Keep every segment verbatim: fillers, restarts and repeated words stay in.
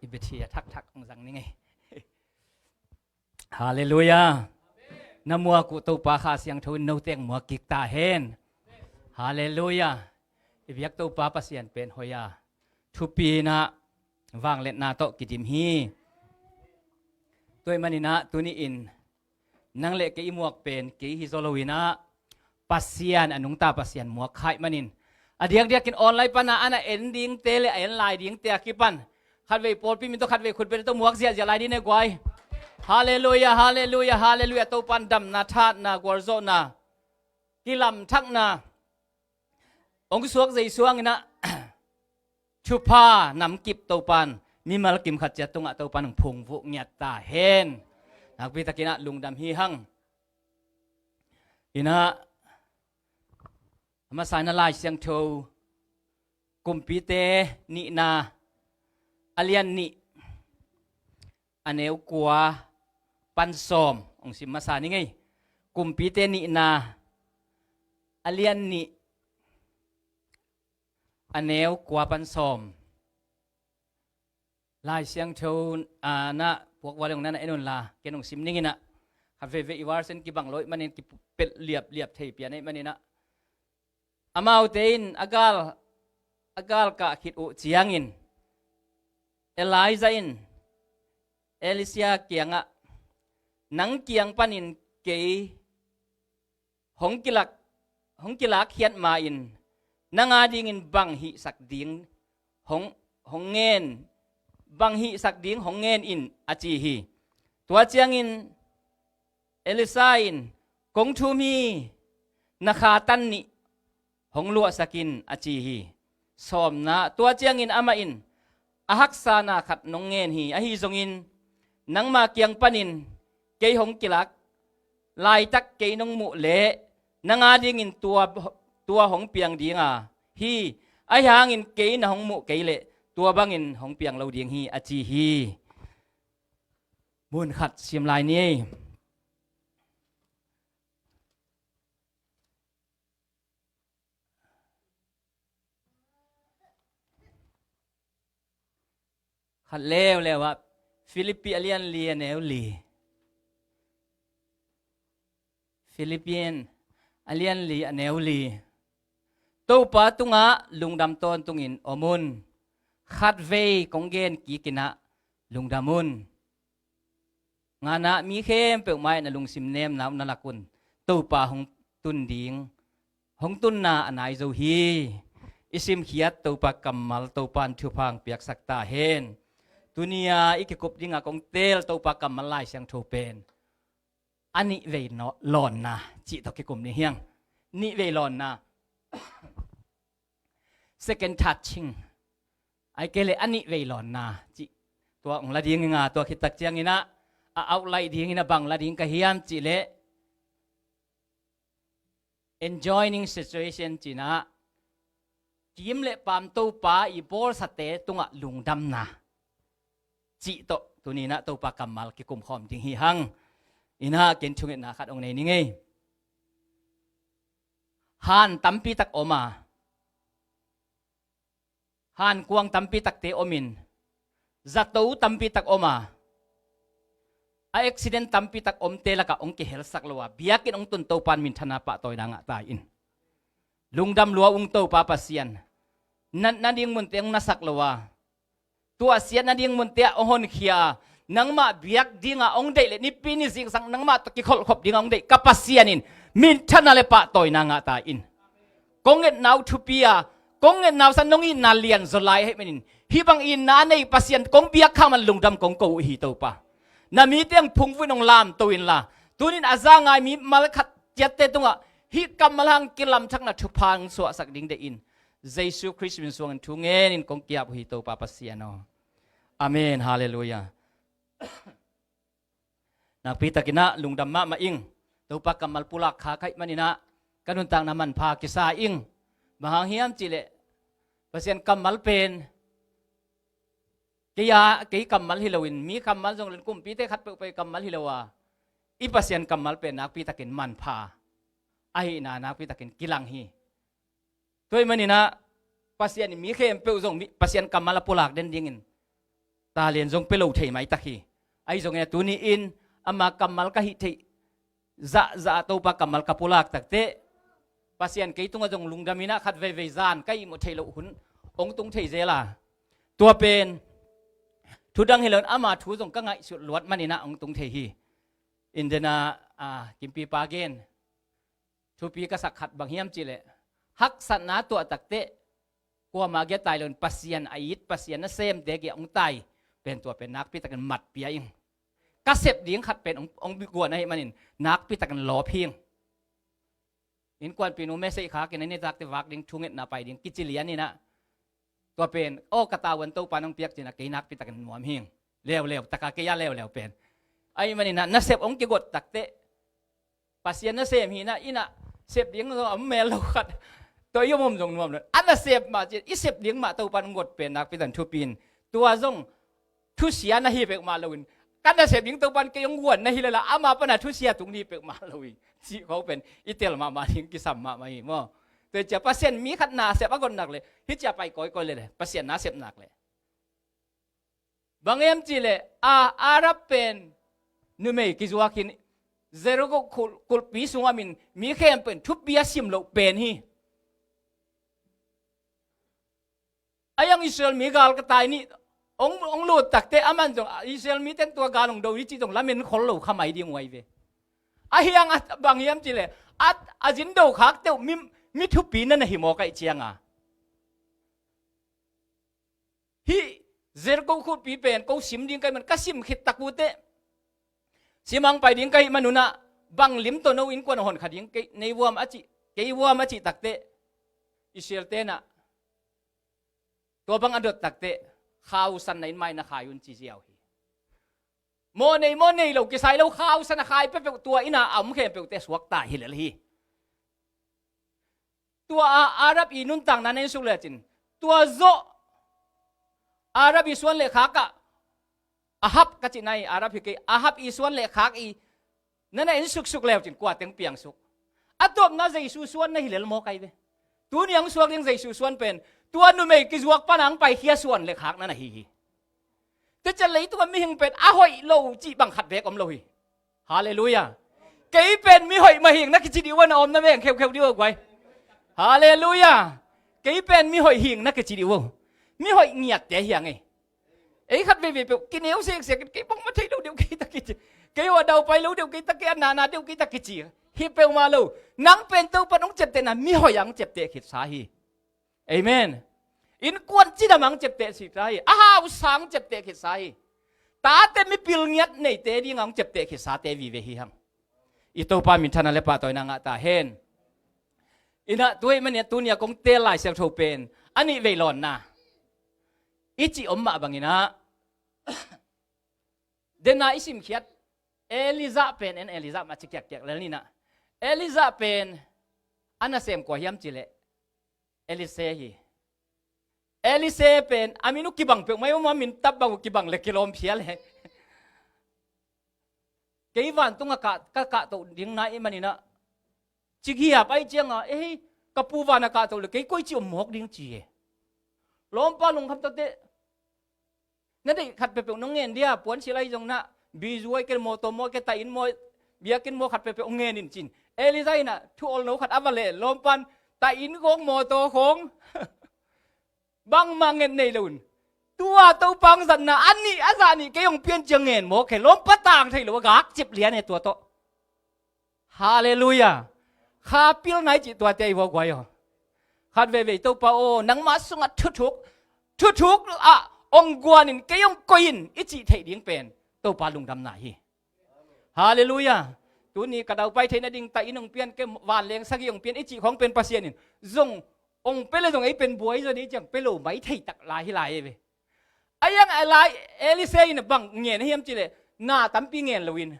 Bethia thakthak hong zang ni ngei. Halleluiah. Na muak uh Topa Kha Siangtho in note muak kik ta hen. Halleluiah. I biak Topa Pasian pen hoih a, thupi in ah vangliatna tawh kidim hi. Tua ahih manin ah tuni-in nang le kei i muak pen kei hi zaw lo-in ah, Pasian a nungta Pasian muak kha ahih manin, a diakdiakin online pan a na en dingte le a en lai dingte a kipan khatvei pawlpi min tawh, khatvei khutbetna tawh muak ziahziah lai ding ne guai. Halleluiah, halleluiah, halleluiah. Topa in damna, thahatna, gualzawhna, kilamthakna hong suak Jesu hangin ah, thupha namkip Topa in mimal kim khat ciat tungah Topa in hong phungvuh ngiat ta hen. Nakpi takin ah lungdam hi hang. In ah, a masa in ah Lai Siangtho Kumpite nihna, a lian nih, a neu kua pan sawm hong sim masa ni ngei. Kumpite nihna, a lian nih, a neu kua pan sawm. Lai Siangtho, ah, na puak ua leng na na en un la, ken hong sim ning in ah. Khatvei vei i version kibang lo ahih manin kipelh liapliap thei pian ahih manin ah. Amaute in a gal, a galkah khit uh ciangin Elijah in Elisha kiangah, "Nang kiang panin kei hong kilak, hong kilakkhiat ma-in, nang adingin bang hihsak ding hong, hong ngen, bang hihsak ding hong ngen in," a ci hi. Tua ciangin Elisha in, "Kong thum hi, na kha tan nih hong luahsak in," a ci hi. Sawmna, tua ciangin amah in, "A haksa na khat nong ngen hi, ahi zongin nangma kiang panin kei hong kilak laitak kei nong muh leh nang adingin tua, tua hong piang ding a hi. Ahi hangin kei na hong muh kei leh tua bangin hong piang lo ding hi," a ci hi. Mun khat sim lai ni. Khat leuleu ah, Philippi a lian li a neu li. Philippian a lian li a neu li. "Topa tungah lungdam tawntungin om un. Khatvei kong gen kik in ah lungdam un." Nganah mi khempeuh mai-ah na lungsim nemna uh na lak un. Topa hong tun ding, hong tunna a nai zo hi. I simkhiat Topa kammal Topa in thupha hong piaksak ta hen. Tuni-a i kikup dingah kong teel Topa kammal Lai Siangtho pen a nihvei no-, lawnna cih tawh kikum ni hiang. Nihvei lawnna. Second touching. Ahih kei leh a nihvei lawnna cih. Tua hong la ding ing a, tua khit tak ciangin ah, a outline dingin ah bang la ding ka hiam cih leh, enjoying situation cih in ah, kim le paam Topa i bawlsate tungah lungdamna cih tawh tuni in ah Topa kammal kikum khawm ding hi hang. In ah ken thungetna khat hong nei ning ei. Han tampi tak om a, hankuang tampi takte om in, zato tampi tak om a, a accident tampi tak omte lakah hong kihelsak lo a, biakinn hong tun Topa in minthanna pahtawina ngah ta in. Lungdam lua ung Topa Pasian. Natna ding munte hong nasak lo a, tuahsiatna ding munte ah hong honkhia a, nangmah biak dingah hong deih le nipi ni zingsang nangmah tawh kikholhkhop dingah hong deih ka Pasian in minthanna le pahtawina ngah ta in. Kong ngetna uh thupi a, kong ngetna uh san nong itna lianzaw lai ahih manin, hih bang itna a nei Pasian kong biak kha man lungdam kong ko uh hi Topa. Na mite hong phungvuh in hong lamto inla, tunin a za ngai mimal khat ciatte tungah hih kammal hang kilamthakna thupha hong suahsak ding deih in. Jesu Khrist min suangin thu ngenin kong ki-ap uh hi Topa Pasian aw. Amen. Halleluiah. Nakpi takin ah lungdam mahmah ing. Topa kammal pulak kha ka hih manin ah ka nuntakna manpha kisa ing. Bang hang hiam cih leh Pasian kammal pen kei a, kei kammal hi loin, mi kammal zong le kumpite khat peuhpeuh kammal hi lo a, i Pasian kammal pen nakpi takin manpha ahihna nakpi takin kilang hi. Tua ahih manin ah Pasian in mi khempeuh zong mi, Pasian kammal a pulak den dingin talent zong pia lo thei maitak hi. Ahi zongin a tuni-in ama kammal ka hih theih zahzah Topa kammal ka pulak takteh Pasian kei tungah zong lungdam in ah khat veivei zan ka ihmawh theih loh hun hong tung thei zel a, tua pen thu dang hi loin ama thu zong ka ngaihsut luat manin ah hong tung thei hi. India-na a, Kimpipa gen thupi ka sak khat bang hiam cihleh, haksatna tuah takteh kuamah kiang tai loin Pasian a it, Pasian nasemte kiang hong tai pen, tua pen nakpitakin mat pia ing. Ka sep ding khat pen hong, hong guan ahih manin nakpitakin lawp hi ing. Innkuanpihnu message khakin a nitakte vak ding, thungetna pai ding kici lian in ah, tua pen aw ka tavuan Topa nong piak cin ah kei nakpitakin nuam hi ing. Leuleu taka kei a leuleu pen. Ahih manin ah nasep hong kigot takteh Pasian nasem hi in ah, in ah sep ding zong a om mel lo khat, tua i om om zong nuam lo. A nasep mah cin, i sep ding mah Topa nong got pen nakpitakin thupi in. Tua zong thusia na hi peuhmah loin, ka nasep ding Topa in kei hong guan na hi lel a, ama pana thusia tung ding hi peuhmah lo hi, cih khawng pen i tel mahmah ding kisam mahmah hi maw. Tua hi ciang Pasian mi khat nasep a got nak leh hih ciang pai kawikawi lel e, Pasian nasep nak leh. Bang hiam cihleh a, Arab pen numei kizuak in Jericho kulh, kulhpi sungah om in mi khempeuh in thupi a sim loh pen hi. A hiang Israel mi gal ka tai nih, hong, hong lut takteh aman zong Israel mite in tua gal hong do ding cih zong lamen khol lo kha mai ding uh ahi ve. A hiang a bang hiam cihleh a, a zin do khak teuh mi, mi thupi na na hi mawk ahih ciang a, hih Jericho kulhpi pen ko sim ding ka hih man, ka sim khit tak uh teh, simang pai ding ka hih manun ah bang lim tawh no innkuan hon kha ding kei, nei vuam a cih, kei vuam a cih takteh Israel-te in ah tua bang a dot takteh, khausanna in mai na khai un ci ziau hi. Mawh nei mawh nei lo kisai lo, khausanna khai peuhpeuh tua in ah a om khempeuhte suakta hi lel hi. Tua a Arab i nuntakna na en suk lecin, tua zawh Arab i suan le khak ah, Ahab ka cihna hi, Arab hi kei, Ahab i suan le khak i na na en suksuk lecin kua teng piang suk? A tawpna Jesu suan na hi lel mawk ahi ve. Tuni a hong suak ding Jesu suan pen tua numei kizuak pana hong paikhia suan le khak na na hi hi. Tua ciang leitungah mihing pen a hoih lo cih bang khat beek om lo hi. Halleluiah. Kei pen mihoih mah hi ing na kici dih uh a, na om na veng kheukheu dih uh a guai. Halleluiah. Kei pen mihoih hi ing na kici dih uh a. Mihoih ngiatte hi hang ei. Ei khat veivei peuh kineu seksek in, kei bangmah thei lo deuh kei ta kici. Kei uh a daupai lo deuh kei ta, kei a nana deuh kei ta kici. Hi peuhmah lo. Nang pen Topa in hong ciaptehna mihoih a hong ciapteh khitsa hi. Amen. Innkuan cidam a hong ciapteh khitsa hi. A hausa a hong ciapteh khitsa hi. Tate mipil ngiat neite ding a hong ciapteh khitsate vive hi hang. I Topa minthanna le pahtawina ngah ta hen. Inah tua ahih manin tuni a kong teel Lai Siangtho pen a nih vei lawnna i cih om mah bangin ah, dena i simkhiat Elijah pen en, Elijah mah ci kiakkiak lel ni nah. Elijah pen a nasem kua hiam cihleh Elisha hi. Elisha pen a min uh kibang peuhmah hi, a min tap bang uh kibang le kilawm phial e. Kei vantungah ka, ka kahtoh ding na hih manin ah, ci hiap ahih ciangin, ei, ka pu vanah kahtoh le kei koici om mawk ding ci e. Lawmpa lungkham tawh teh, na deih khat peuhpeuh nong ngen dia, puansilh ahi zong nah, bizu ahi kei, mawtaw maw ahi kei, ta inn maw, biakinn maw, khat peuhpeuh hong ngen in ci-in Elijah in ah thu olno khat a va leh, lawmpa in ta inn khawng, mawtaw khawng bangmah nget nei lo in, tua Topa hong zatna a nih a zah nih kei hong pia in ci-a ngen mawk hi. Lawmpa tang thei lo a gakcip lian e tua tawh. Halleluiah. Kha pilna i cih tuate ahi uh a guai aw. Khat veivei, Topa aw, nangmah sungah thuthuk, thuthuk ah hong guan in kei hong koih in i cih theih ding pen Topa lungdamna hi. Halleluiah. Tuni ka daupai theih nading ta inn hong pia in, kei vanleng sagih hong pia in i cih khawng pen Pasian in zong hong pia le zong ei pen buai zaw ni ciang pia lo mai thei tak lai hi lai e ve. A hiang a lai Elisha in bang ngen hiam cihleh, na tampi ngen loin,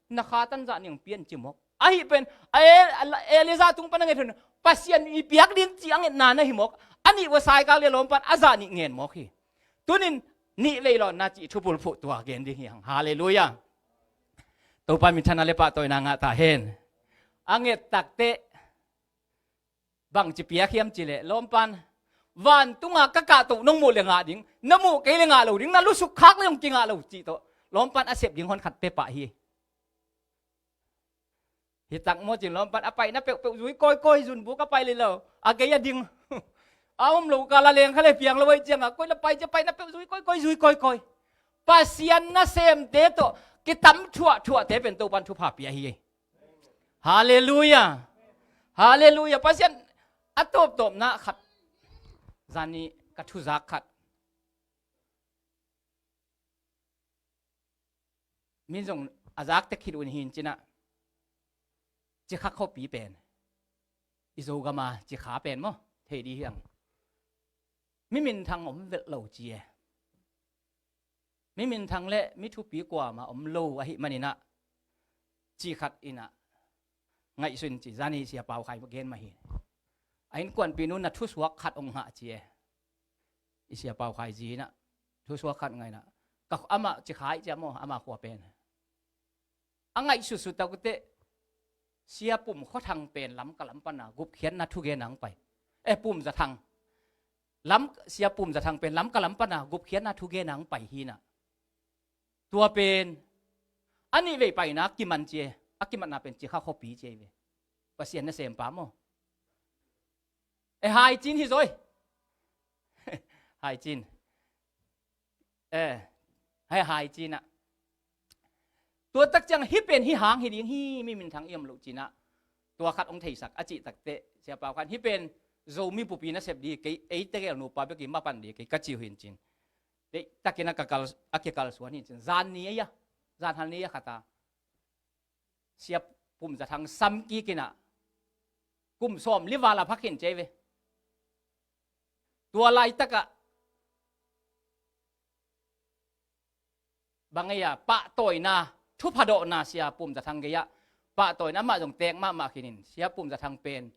na kha tan zah nih hong pia in ci mawk. Ahi pen a El-, a Elijah tung pan a nget hun, Pasian i piak ding cih a ngetna na hi mawk. A nih uh a saikak le lawmpa in a zah nih ngen mawk hi. Tunin nih vei lawnna cih thubulphuh tua gen ding hi hang. Halleluiah. Topa minthanna le pahtawina ngah ta hen. A nget takteh bangci piak hiam cihleh, lawmpa in Vantunga ka kahtoh nong muh le ngah ding, na muh kei le ngah lo ding, na lusuk khak le hong kingah lo cih tawh lawmpan a sep ding hon khat pia pah hi. Hi tak maw cin lawmpan a paina peuhpeuh zui kawikawi, zunbuk a pai le lo a gei a ding. A om lo kal a leng kha le piang lo ahi cianga koi la pai cia paina peuh zui kawikawi, zui kawikawi. Pasian nasemte tawh kitam thuahthuahte pen Topan thupha pia hi. Halleluiah. Halleluiah. Pasian a tawptawpna khat, zani ka thuzak khat min zong a zak tek khit un hin cinah, Cikha khuapi pen, i Zogama Cikha pen maw, thei di hiang. Mi minthang om velh lo ci e. Mi minthang le mi thupi kuama om lo ahih maninah, ci khat inah ngaihsun ci, zani Sia Pau Khai gen mah hi. A innkuanpih nu na thusuak khat ong hah ci e. I Sia Pau Khai zi inah thusuak khat ngainah, ka amah Cikha ih cia maw, amah khua pen a ngaihsutsut tak uh teh, Sia Pum Khua Thang pen Lamka lam pana gupkhiatna thugenna hong pai. Eh, Pum Za Thang. Lam, Sia Pum Za Thang pen Lamka lam pana gupkhiatna thugenna hong pai hinah. Tua pen a nih vei paina kiman ci e, a kimatna pen Cikha khuapi ci e ve. Pasian nasempa maw. Eh, hai cin hi zaw e. Hai cin. Eh, hai, hai cinah. Tua tak ciang hih pen hih hang hi ding hi, mi minthang i om loh cinah. Tua khat hong theisak a cih takteh Sia Pau Khan hih pen Zomi bupi nasep di kei, ei tegel nupa bek i mapan di kei ka ci uh hin cin. Deih takin a ka kal, a kikalsuan hin cin. Zan ni a, zan hal ni a khat a Sia Pum Za Thang sam kik inah kum sawmli val a phak hin ci e ve. Tua laitakah bang ei a pahtawina, thupha dawhna Sia Pum Za Thang gei-ah pahtawina amah zong tek mahmah khin in, Sia Pum Za Thang pen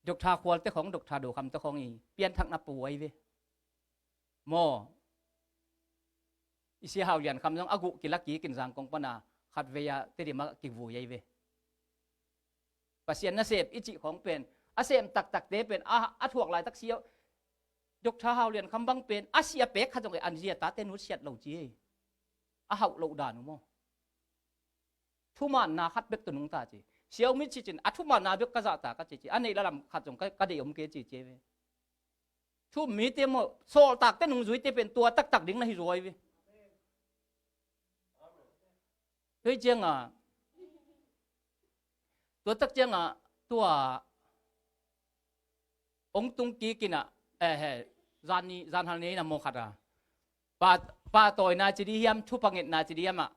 Doctor Khual te khawng, Doctor Do Kham te khawng i pianthakna pu ahi ve. Maw, i Sia Hau Lian Kham zong a guh kila kik in Zangkong pana khatvei a Tedim ah kivui ahi ve. Pasian nasep i cih khawng pen a sem taktakte pen a, a thuak laitak Sia, Doctor Hau Lian Kham bang pen a sia pek khat zong e, an zia tate nutsiat lo ci e. A hauh loh dan uh maw. Thumaanna khat bek tawh nungta ci. Sia U Mit ci cin a thumaanna bek ka zahta ka ci ci. A neih lalam khat zong ka, ka deih om kei ci ci e ve. Thu um mite maw, sawltakte nungzuite pen tua taktak ding na hi zaw ahi ve. Tua hi cianga, tua tak cianga, tua hong tung kik inah, eh, he, zan ni, zan hal ni inah maw khat a. Pa, pahtawina ci di hiam, thupha ngetna ci di hiam ah,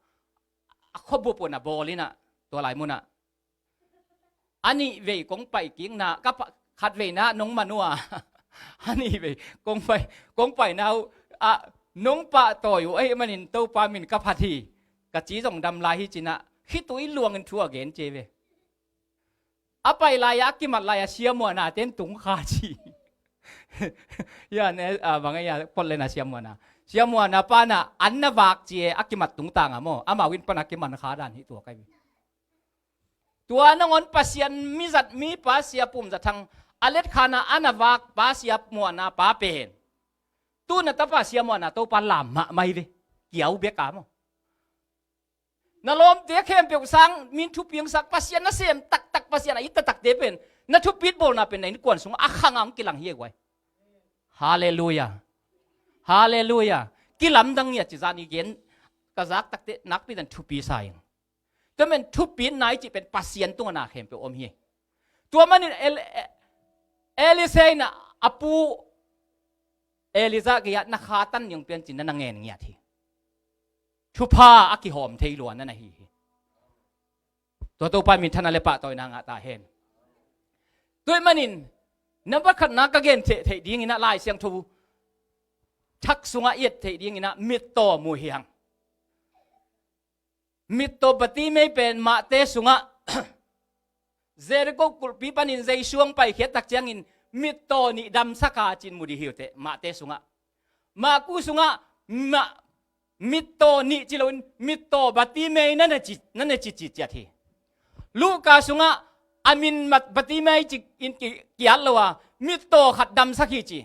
a khuabup un a bawl inah, tua lai munah. A nih vei kong pai kikna, ka pa, khat veina nong man uh a. A nih vei kong pai, kong paina uh, a, nong pahtawi uh ahih manin Topa min ka phat hi. Ka ci zong dam lai hi cinah, khitui luangin thu a gen ci e ve. A pai lai-a, a kimat lai-a, Sia Muana ten tung kha ci. Hian, eh, a, bang ei a, Portland a Sia Muana. Sia Muana pana, an na vak ci e, a kimat tungtanga maw. Amau inn pana kiman kha dan hi tua kai. Tua nangawn Pasian mizat mipa Sia Pum Za Thang a letkhana a na vak pa Sia Muana pa pen tu na tapa Sia Muana Topa lam mahmah hi ve. Kiau bek a maw. Na lawmte khempeuh sang min thupiangsak Pasian nasem taktak Pasian a it taktakte pen na thupit bawlna pen na innkuan sungah a khanga hong kilang hi e guai. Halleluiah. Halleluiah. Kilamdang ngiat ci zan i gen ka zak takte nakpi dan thupi sa ing. Tua men thupitna i cih pen Pasian tungah na khempeuh om hi. Tua manin El-, E-, Elisha in a pu Elijah gei-ah na khatan ning pian cin na na ngen ngiat hi. Thupha a kihawm thei lua na na hi hi. Tua Topa minthanna le pahtawina ngah ta hen. Tua ahih manin, nambat khatna ka gen theih theih dinginah Lai Siangtho thak sungah i et theih dinginah mittaw mu hiang. Mittaw Batimei pen Mahte sungah Jericho kulhpi panin Jesu hong paikhiat tak ciangin mittaw nih damsaka cin mu dih hi uh teh, Mahte sungah. Maku sungah ma-, mittaw nih ci loin mittaw Batimei na na ci, na na ci ci ciat hi. Luka sungah a min mat Batimei ci in ki, kiat lo a, Mittaw khat damsak hi ci.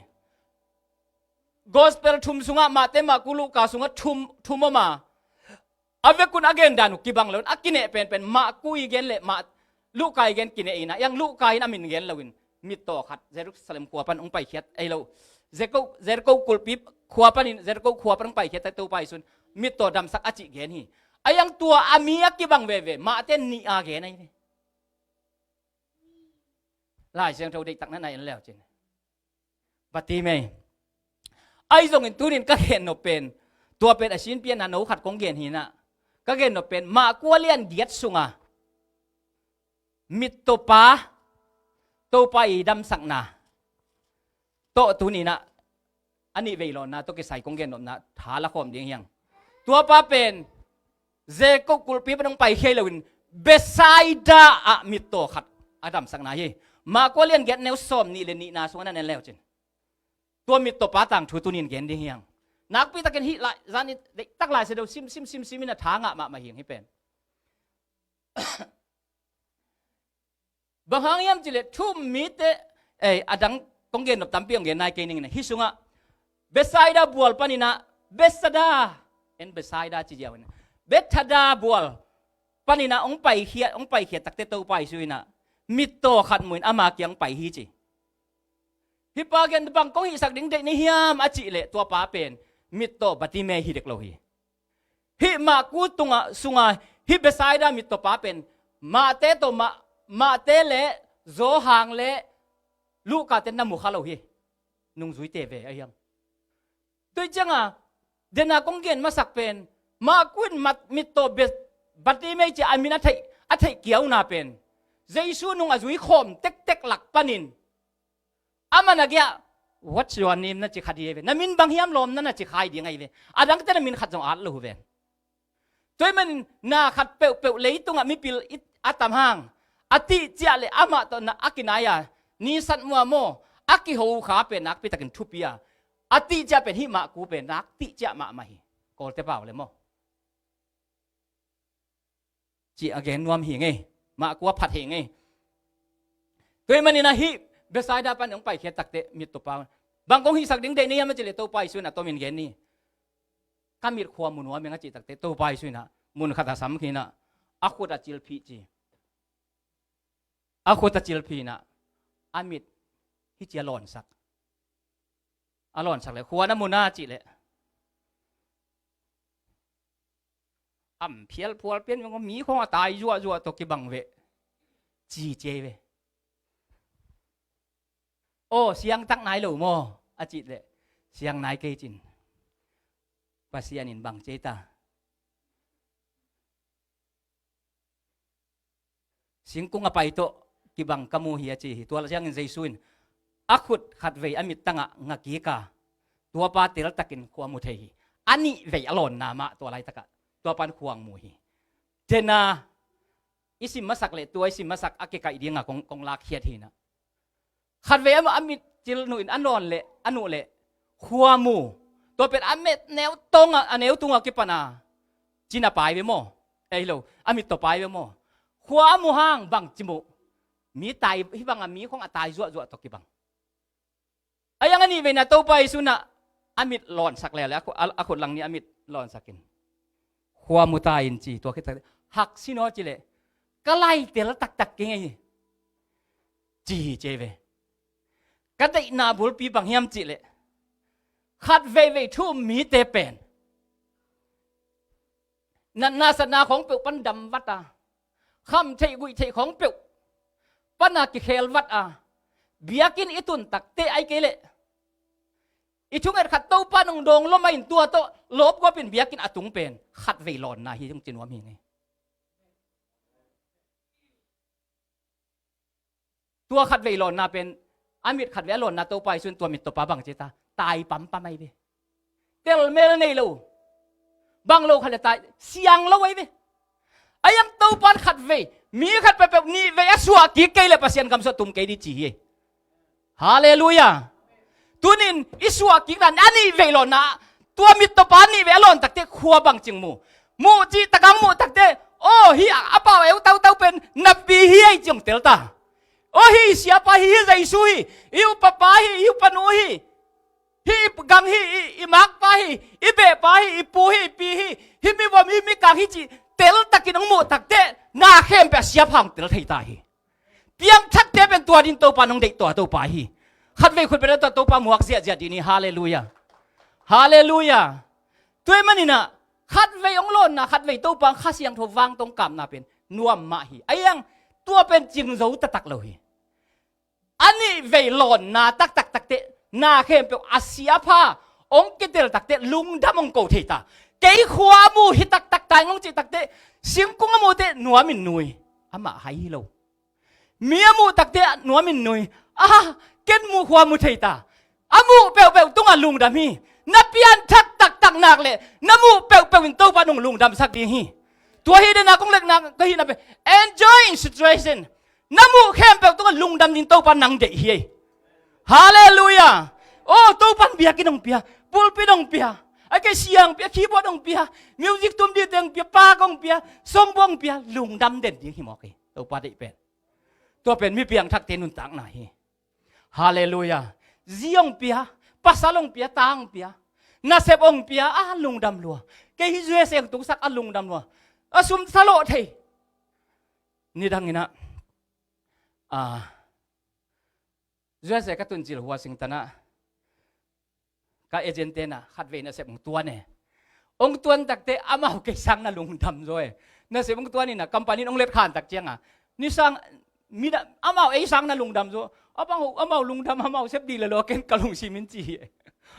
Gospel thum sungah, Mate, Marku, Luka sungah thum, thum om a, a vekun a gen dan uh kibang lo in, a kineh penpen Marku i gen le Mar-, Luka i gen kineh in a, iang Luka in a min gen lo in, mittaw khat Jerusalem khua pan hong paikhiat, ei lo, Jeriko, Jeriko kulhpi khua panin, Jeriko khua pan hong paikhiat, Topa Jesu in mittaw damsak a cih gen hi. A iang tua a mi a kibang veve, Mate nih a gen ahi ve. Lai Siangtho deihtak na na en leu cin. Bartimei. Ahi zongin tunin ka gennop pen, tua pen a sinpian a no khat kong gen hi na. Ka gennop pen, Marku a lian giat sunga mittawpa, Topa i damsakna tawh tuninah a nih vei lawnna tawh kisai kong gennopna tha la khawm ding hiang. Tuapa pen Jacob kulhpi pan hong paikhia hi loin Bethsaida ah mittaw khat a damsakna hi. Marku a lian giat neu sawm nih le nihna sungah na en leu cin. Tua mittawpa tangthu tunin gen ding hiang. Nakpitakin hih lai zan i deihtak Lai Siangtho sim sim sim sim in a tha ngah mahmah hiang hih pen. Bang hang hiam cileh thu-um mite, eh, a dang kong gennop tampi hong gen nai kei ning in a, hih sungah Bethsaida bual paninah, Bethsaida, en Bethsaida ci ziau in, Bethsaida bual paninah hong paikhia, hong paikhia takte Topa Jesu inah mittaw khat muin ama kiang pai hi ci. Hih pa gen bang kong hihsak ding deih ni hiam a cihleh tuapa pen mittaw Bartimei hi dek lo hi. Hih Marku tungah sunga hih Bethsaida mittawpa pen Mate tawh Ma-, Mate le Johan le Luka ten na mu kha lo hi. Nungzuite ve a hiang. Tua cianga dena kong gen masak pen Marku in mat-, mittaw Beth-, Bartimei ci a min a theih, a theih kiauna pen Jesu nung a zui khawm tektek lak panin a man a giah, "What's your name?" na ci kha ding hi ve. Na min bang hiam lawm na na ci khai ding ahi ve. A dangte na min khat zong at lo hu ve. Tua hi manin na khat peuhpeuh leitungah mipil i, a tam hang a tihciah le amah tawh na a kinai a, nisan mua maw, a kiho kha pen nakpitakin thupi a, a tihciah pen hih Marku pen nak tihciah mahmah hi. Kawlte pau le maw. Ci a gen nuam hi ngei. Marku a phat hi ngei. Tua hi manin a hih Bethsaida pan hong paikhiat takte mittawpa bang kong hihsak ding deih ni hiam a cihleh Topa Jesu inah tomin gen ni. Ka mit khua mu nuam ing a cih takte Topa Jesu inah mun khat a sam khinah a khut a cilphih ci. A khut a cilphih inah a mit hih ci a lawnsak. A lawnsak le khua na mu na cihleh am phial phual pian mi khong a tai zuahzuah tawh kibang ve. Ci ci ve. Aw, siangtak nai lo maw a cihleh siang nai kei cin. Pasian in bang ci ta. Singkung a pai tawh kibang ka mu hi a ci hi. Tua ciangin Jesu in a khut khatvei a mittangah ngakik a, tuapa teltakin khua mu thei hi. A nihvei a lawnna mah tua laitakah tuapan khua hong mu hi. Dena i sim masak le tua i sim masak a kikaih dinga kong, kong lakkhiat hinah. Khatvei a, a mit cil nuh in a nawn le a nuh le khua mu. Tua pen a mit neu tong a, a neu tunga kipan a cin a pai ve maw? Ei lo, a mit tawh pai ve maw? Khua a mu hang bang ci mu? Mi tai, hih banga mi khong a tai zuahzuah tawh kibang. A iang a nihveina Topa Jesu inah a mit lawnsak lele a khu-, a, a khut lang ni a mit lawnsakin khua mu ta in ci. Tua khit tak haksinaw cileh ka laitel taktak kei ngei hi. Ci hi ci ve. Ka deihna bulpi bang hiam cihleh khat veivei thu-um mite pen natna satna khawng peuh pan dam vat a, kham theih guih theih khawng peuh pana kikhel vat a, biakinn i tun takte ai kei leh i thunget khat Topa nong dawng lom a in tua tawh lawpguapin biakinn a tung pen khatvei lawnna hi hong ci nuam hi ngei. Tua khatvei lawnna pen a mit khatvei a lawnna Topa Jesu in tua mittawpa bang ci ta, tai pampam ahi ve. Telmel nei lo, bang lo khat le tai siang lo ahi ve. A iang Topa in khatvei, mi khat peuhpeuh nihvei a suah kik kei le Pasian gam sung tum kei ding ci hi. Halleluiah. Tunin i suah kikna a nihvei lawnna, tua mittawpa nihvei a lawn takte khua bangcing mu? Muh cih takang muh takte, aw, hih a pau eu tautau pen napi hi ei ci hong tel ta. Aw, hih i siapa hi, hih Jesu hi, i upapa hi, i upanu hi, hih i gang hi, i, i makpa hi, i behpa hi, i pu hi, i pi hi, hih mivom hi, mikang hi cih teltakin hong muh takteh, na khempeuh a siapa hong tel thei ta hi. Piangthakte pen tua ding Topa nong deih tua Topa hi. Khatvei khut beng a tua Topa muak ziahziah dih ni. Halleluiah. Halleluiah. Tua ahih manin ah khatvei hong lawnna, khatvei Topa Kha Siangtho vang tawh hong kapna pen nuam mah hi. Ahi hang tua pen cingzo taktak lo hi. A nihvei lawnna taktak takteh, na khempeuh a siapa hong kitel takteh lungdam hong ko thei ta. Kei khua a mu hi taktak ta ing hong cih takteh, singkung a mu teh nuamin nui. Amah hai hi lo. Mi a muh takteh nuamin nui. Ah, ken muh khua mu thei ta. A muh peuhpeuh tungah lungdam hi. Na pianthak taktak nak leh na muh peuhpeuh in Topa nong lungdamsak ding hi. Tua hi dena kong lekna ka hihna pen, enjoy in situation. Na muh khempeuh tungah lungdam ding Topa nang deih hi. Halleluiah. Oh, Topa in biakinn hong pia, pulpit hong pia, a ke siang pia, keyboard hong pia, music tum dite hong pia, pa hong pia, songbook hong pia, lungdam den ding hi mawk hi. Topa deih pen. Tua pen mi piangthakte nuntakna hi. Halleluiah. Zi hong pia, pasal hong pia, ta hong pia, nasep hong pia, a lungdam lua. Kei hi U S A hong tuksak, a lungdam lua. A sum salawh thei. Nidang in ah, ah, U S A ka tun cil Washington ah, ka agent te in ah khatvei nasep hong tuan e. Hong tuan takteh amau kei sang na lungdam zaw e. Nasep hong tuan in ah company in hong letkhan tak ciangin, ni sang, mi na, amau ei sang na lungdam zaw. A bang, amau lungdam, amau sep dih lel lo, ken ka lungsim in ci hi e.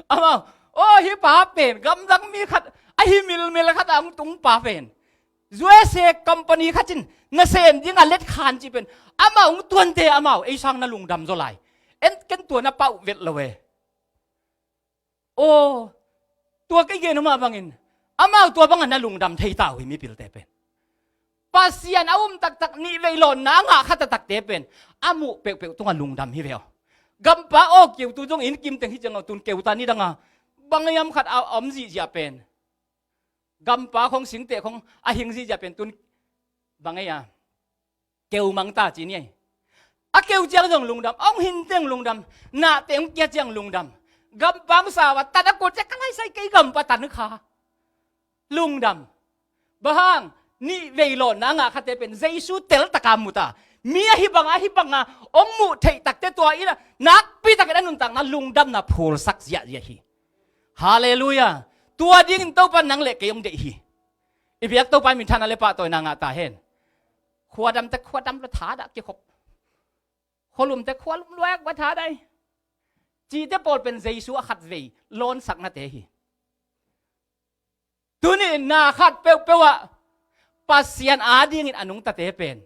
Amau, oh, hih pa pen gamdang mi khat, a hi milmil khat a hong tung pa pen, U S A company khat in nasem dingin a letkhan cih pen, amau hong tuante amau ei sang na lungdam zaw lai. En, ken tua na pau vet lo e. Aw, tua kei gen uh mah bangin, amau tua bangin na lungdam thei ta uh hi, mipilte pen. Pasian a um taktak, nihvei lawnna a ngah kha taktakte pen, a muh peuhpeuh tungah lungdam hi ve aw. Gampa aw, keu tu zong inn kim teng hi ciang aw, tun keu ta, nidang a bang hiam khat a om zihziah pen, gampa khong singteh khong a hing zihziah pen tun bang ei a, keu mang ta ci ni ei. A keu ciang zong lungdam, a hong hin teng lungdam, nahte hong kia ciang lungdam. Gampa hong sau a, tan a kul ciang ka laisai kei gampa tan kha. Lungdam. Bang hang, nihvei lawnna a ngah khate pen Jesu teltaka mu ta. Mi ahi banga, ahi banga hong muh theih takte tua in a nakpi takin a nuntakna lungdamna phulsak ziahziah hi. Halleluiah. Tua dingin Topa nang le kei hong deih hi. I biak Topa in minthanna le pahtawina ngah ta hen. Khuadamte khuadam lo thadah kikhop. Khualumte khualum luai a kua thadah hi. Cihte pawl pen Jesu a khatvei lawnsaknate hi. Tuni in na khat peuhpeuh ah Pasian adingin a nungtate pen,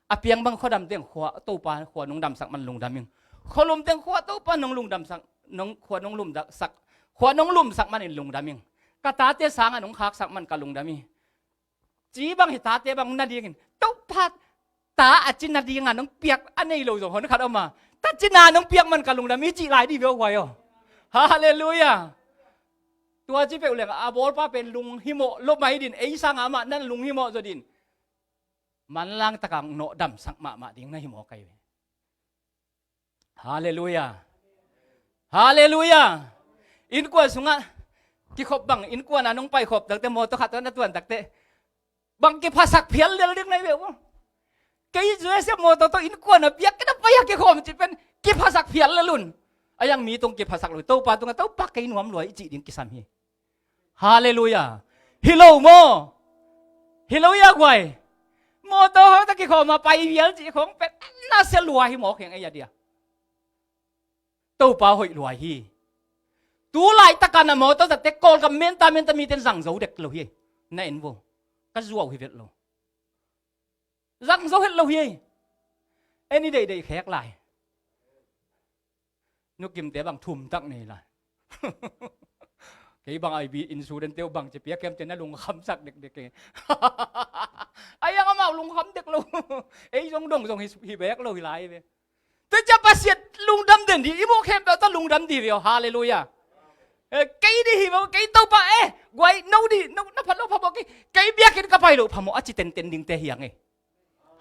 a piang bang khuadam teng khua Topa khua nong damsak man lungdam ing. Khualum teng khua Topa nong lungdamsak, nong, khua nong lumdamsak, khua nong lumsak manin lungdam ing. Ka tate sanga nong khaksak man ka lungdam hi. Ci bang hi, tate bang nadingin Topa ta a ci nadinga nong piak a nei lo zong hon khat om a, ta cina nong piak man ka lungdam hi cih lai dih ve aw guai aw. Halleluiah. Tua ci peuh leng a bawlpa pen lunghimawh lo mai din, ei sanga amah nan lunghimawh zaw din. Manlang taka nawh damsak mahmah ding na hi maw kai ve. Halleluiah. Halleluiah. Innkuan sungah kikhop bang, innkuan a nong paikhop takte, mawtaw khat tawh na tuan takte, bang kiphasak phial lel ding na hi ve uh. Kei U S A mawtaw tawh innkuan a biakinn a pai a kikhawm cih pen kiphasak phial lel un. A iang mi tung kiphasak lo, Topa tungah Topa kei nuam lua i cih ding kisam hi. Halleluiah. Hi lo maw? Hi lo ia guai. Mawtaw hawta kikhawm a pai vial cih khawng pen na sia lua hi mawk heng ei a dia. Topa hoih lua hi. Tu laitaka na mawtaw zatte Kawlgam menta menta miten zang zo dek lo hi. Na en vo. Ka zuau hi vet lo. Zang zo het lo hi. En i deihdeih khek lai. Nukimte bang thumtak nei lai. Kei bang I B insurance teu bang ci piak kem te na lungkhamsak dekdek e. Ai ang amau lungkham dek lo. Ei zong dong zong hi, hi bek lo hi lai ve. Te cia Pasian lungdam den di, i muh khempeuh ta lungdam di ve aw. Halleluiah. Eh, kei di hi ve aw, kei Topa eh, guai no di, no, na phat lo phamawh kei, kei biakinn ka pai lo phamawh a ci tenten dingte hi ang e.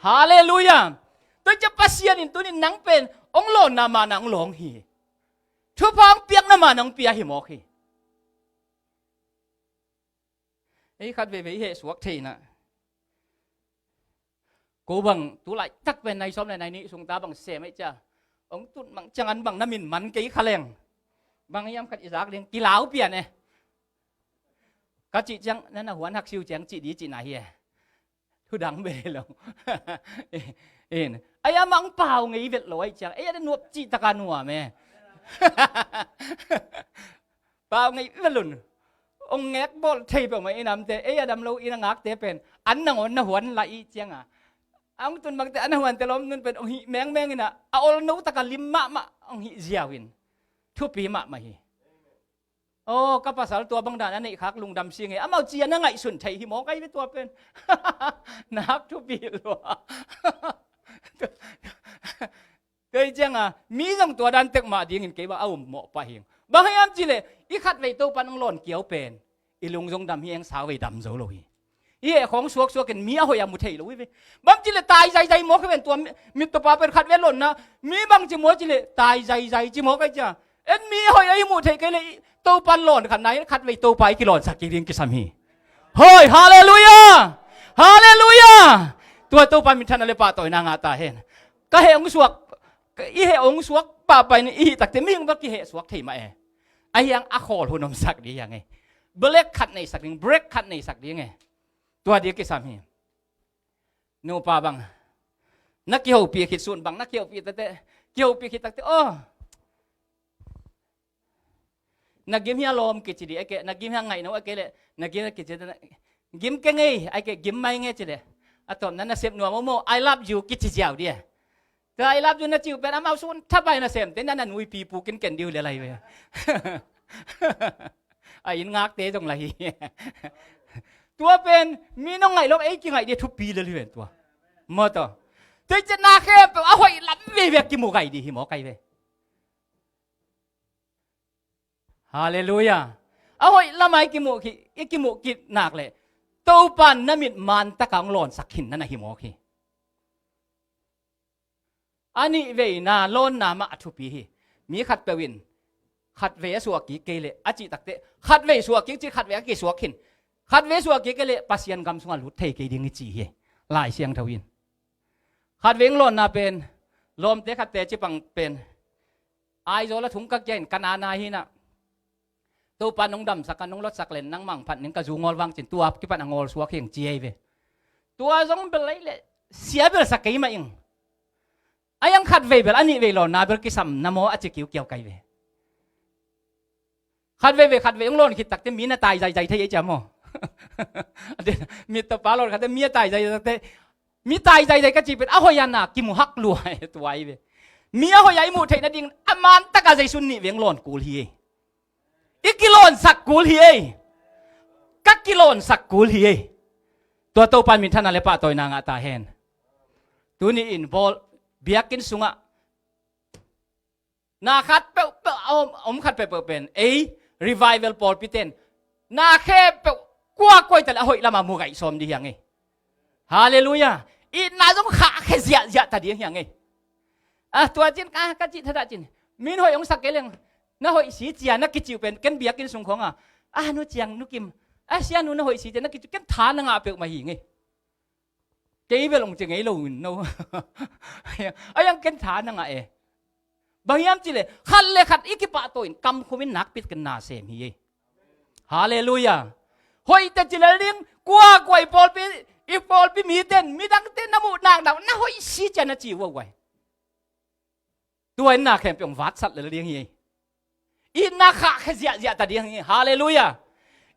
Halleluiah. Tua ciang Pasian in tunin nang pen hong lawnna mah na hong lawng hi. Thupha hong piakna mah na hong pia hi mawk hi. Ei khat veivei i hehsuak theihna. Ko bang tu laitak pen nai sawm le nai nih sung ta bang sem ei cia. Hong tun bang ciang an bang na min man kei kha leng. Bang hiam khat i zak ding kilau pian e. Ka cih ciang na na huan hak siu ciang cih di cihna hi e. Thu dang be lo. In. Ai amah hong pau ngei vet lo ai ciang. Ei a da nuap cih taka nuam e. Pau ngei vet lun. Hong ngek bawl thei peuhmah i namte. Ei a dam lo i na ngakte pen. An nangawn na huan la i cianga. A hong tun bangte a na huante lawm nun pen. Hong hih mengmeng ina. A ol no taka lim mahmah. Hong hih ziau in. Thupi mahmah hi. Aw, ka pasal tua bang dan a neih khak lungdam sing e. Amau cia na ngaihsun thei hi mawk ai ve tua pen. Nak thupi lua. Kei cianga, mi zong tua dan tek mah dingin kei bang a um mawh pah hing. Bang hiam cileh, i khatvei Topan hong lawn kiau pen. I lung zong dam hi eng sauvei dam zo lo hi. I heh khawng suaksuak in mi a hoih a mu thei lo hi ve. Bang cileh tai zaizai mawk hi ven tua mi, mittawpa pen khatvei lawnna. Mi bang ci maw cileh tai zaizai ci mawk ai cia. En mi a hoih a i muh theih kei le i Topan lawn khat nai khatvei Topa i kilawnsak kik ding kisam hi. Hoi, halleluia! Halleluia! Tua Topa minthanna le pahtawina ngah ta hen. Ka heh hong suak, ka, i heh hong suak pahpah in i hih takte mihing bel kiheh suak thei mah e. A hiang a khawl hun omsak ding hiang e. Black khat neisak ding, break khat neisak ding e. Tua ding kisam hi. Nupa bang na kihopih khit sun bang na kihopih takte, kihopih khit takte aw. Na gim hia lawm kici di eke, na gim hia ngaih no eke le, na gim hia kici di, gim ke ngei eke, gim mai nge ci le. A tawm na na sep nuam mo, I love you kici ziau di e. Tua I love you na ciu pen amau sun thapai na sem te na na nuipi pukin ken diu le lai ve. A in ngakte zong lai hi. Tua pen mi nong ngaih lo ei kingaih di thupi le li ven tua. Maw tua. Tei cian na khempeuh a hoih lam veve kimu gai di hi maw kai ve. Halleluia. A hoih lamah i kimuh ki, i kimuh ki nak leh Topan na mit man taka hong lawnsak khin na na hi mawk hi. A nih veina lawnna mah a thupi hi. Mi khatpeuh in khatvei a suah kik kei leh a cih takte khatvei suah kik ci khatvei a kisuak khin. Khatvei suah kik kei leh Pasian gam sungah lut thei kei ding i ci hi. Lai Siangtho in khatvei hong lawnna pen lawmte khatte cipang pen Aizawl a thung ka kia in ka nana hi na. Topa nong damsak a nong lotsak len nangmah hong phat ning ka zu ngawl vang cin tua kipan a ngawl suak hi hong ci ei ve. Tua zong bel lei le sia belsak kei mah ing. A iang khatvei bel a nihvei lawnna bel kisam na maw a ci kiukiau kai ve. Khatvei vei khatvei hong lawn khit takte mi na tai zaizai thei ei cia maw. Mittawpa lawn khatte mi a tai zaizai takte mi tai zaizai ka cih pen a hoih a na kimu hak lua e tua i ve. Mi a hoih a i muh theih nading a man taka Jesu nih veng lawn kul hi ei. I kilawnsak kul hi ei. Ka kilawnsak kul hi ei. Tua Topa minthanna le pahtawina ngah ta hen. Tuni in bawl biakinn sungah na khat peuhpeuh a om, a om khat peuhpeuh pen ei revival pawlpi ten na khempeuh kuakua i ta le a hoih lamah mu gaih sawm ding hiang ei. Halleluia. Itna zong khahkhia ziahziah ta ding hiang ei. A tua cin ka, ka cih thadah cin min hoih hong sak kei leng na hoih si cia na kiciu pen ken biakinn sung khawng a a nu ciang nu kim a sia nu na hoih si cia na kiciu ken tha na ngah peuhmah hi ngei. Kei bel hong ci ngei lo in no. A iang ken tha na ngah e. Bang hiam cih leh khat le khat i kipahtaw in kamkhum in nakpi takin na sem hi ei. Halleluia. Hoihte ci lel ding kuakua i pawlpi, i pawlpi mite in midangte na muh naknak na hoih si cia na ci uh a uai. Tua in na khempeuh hong vatsat lel ding hi ei. Itna khahkhia ziahziah ta ding hi. Halleluia.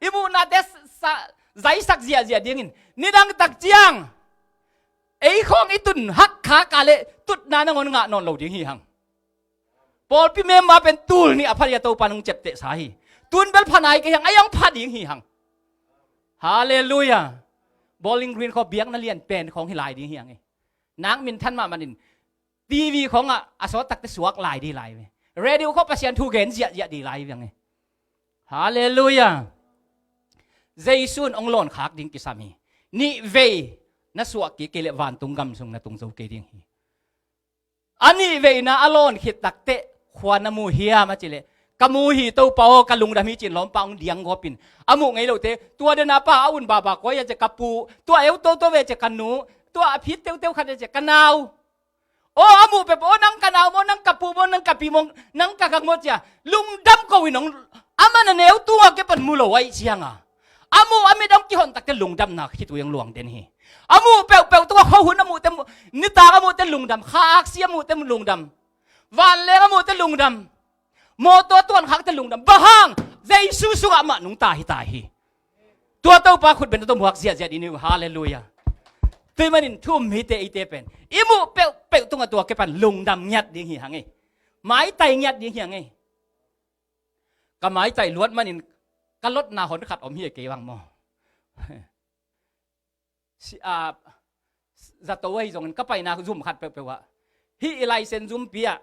I muhnate sa, zaisak ziahziah dingin nidang tak ciang ei khawng i tun hak khak a le tutna nangawn ngah nawn lo ding hi hang. Pawlpi member pen tul nih a pha ding a Topa nong ciaptehsa hi. Tun bel pha nai kei hang a iang pha ding hi hang. Halleluia. Bowling Green khaw biakna lian pen khawng hi lai ding hi hang ei. Nak minthan mahmah in TV khawngah a sawt takte suak lai ding lai ve. Radio khawng Pasian thu gen ziahziah ding lai ve ang ei. Halleluia. Jesu in hong lawn khak ding kisam hi. Nihvei na suah kik kei leh vantung gam sung na tung zo kei ding hi. A nih vei-in ah a lawn khit takteh khuan a mu hiam a cih leh, ka mu hi Topa aw, ka lungdam hi ci-in lawmpa hong diang gawpin a muh ngei lote, tua dena pa a un baba koi a cia ka pu, tua eu toto ve cia ka nu, tua a phit teuteu khat a cia ka nau. Aw, a muh peuhpeuh, aw, nang ka nau maw, nang ka pu maw, nang ka pi maw, nang ka gam maw cia lungdam ko in hong, a man a neu tungah kei pan mu lo ahih cianga a muh a mit hong kihon takteh lungdamna khitui hong luang den hi. A muh peuhpeuh tungah khuahun a muhte, nitak a muhte lungdam, kha aksi a muhte lungdam, vanleng a muhte lungdam, mawtaw tuankhakte lungdam. Bang hang? Jesu sungah amah nungta hita hi. Tua Topa khutbetna tawh muak ziahziah dih ni uh. Halleluiah. Tua ahih manin thu um mite eite pen i muh peuhpeuh tungah tua kei pan lungdam ngiat ding hi hang ei. Maitai ngiat ding hi hang ei. Ka maitai luat manin ka lotna hon khat om hi a, kei bang maw. Si, a, zato ahi zongin ka paina zum khat peuhpeuh ah, hih i Laisen zumpi ah,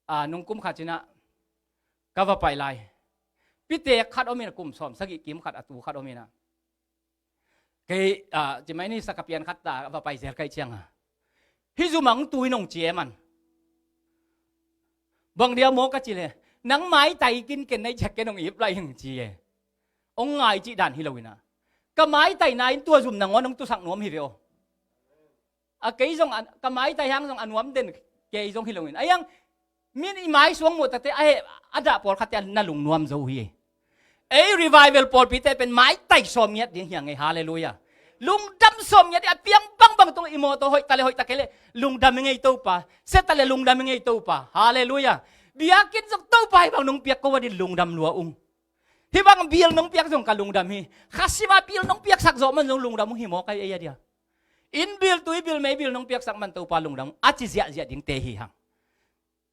a, nungkum khat ci-in ah ka va pai lai. Pitek khat om in ah, kum sawm sagih kim khat a tu khat om in ah, kei, a, ci mai ni, sakapian khat ta va pai zel ka hih cianga, hih zum ah hong tu in hong ci e man. Bang dia maw ka cih leh, nang maitai kin ken na hih ciang ken hong ip lai hing ci e. Hong ngai cih dan hi lo in ah, ka maitaina in tua zum nangawn hong tusak nuam hi ve aw. A, kei zong a, ka maitai hang zong a nuam den kei zong hi lo in, a hiang min i maisuang muh takteh a heh a dah pawlkhatte a na lungnuam zo hi. Ei revival pawlpite pen maitai sawm ngiat ding hi hang ei. Halleluiah. Lungdam sawm ngiat ding, a piang bangbang tung i mawtaw hoih ta leh hoih ta kei leh lungdam ing ei Topa, sia ta leh lungdam ing ei Topa. Halleluiah. Biakinn zong Topa hih bang nong piak ko a din lungdam lua ung. Hih bang bill nong piak zong ka lungdam hi. Kha sima bill nong piaksak zawh man zong lungdam ung hi maw ka ei a dia. Inn bill, tui bill, mei bill nong piaksak man Topa lungdam ung a ci ziahziah dingte hi hang.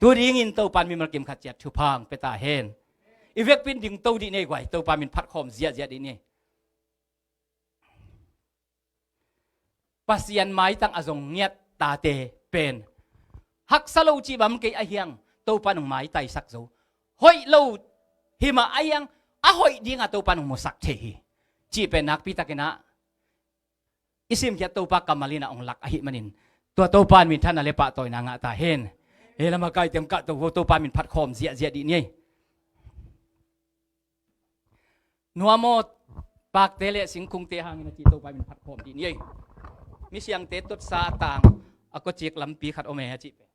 Tu dingin Topa in mimal kim khat ciat thupha hong pia ta hen. I vekpi in dingto dih ni ei guai, Topa min phatkhawm ziahziah dih ni ei. Pasian maitang a zong ngiat tate pen haksa lo cih bang kei a hiang, Topa in hong maitaisak zo. Hoih lo hi mah a hiang, a hoih dinga Topa in hong musak thei hi cih pen nakpi takin ah i simkhiat Topa kammal in ah hong lak ahih manin, tua Topa in minthanna leh pahtawina ngah ta hen. Hih lamah kaitem kah to, Topa min phatkhawm ziahziah dih ni ei. Nuam aw, pakte leh singkungte hangin a ci, Topa min phatkhawm dih ni ei. Misiangte tuatsa a tang a kawcik lampi khat om e a cih pen,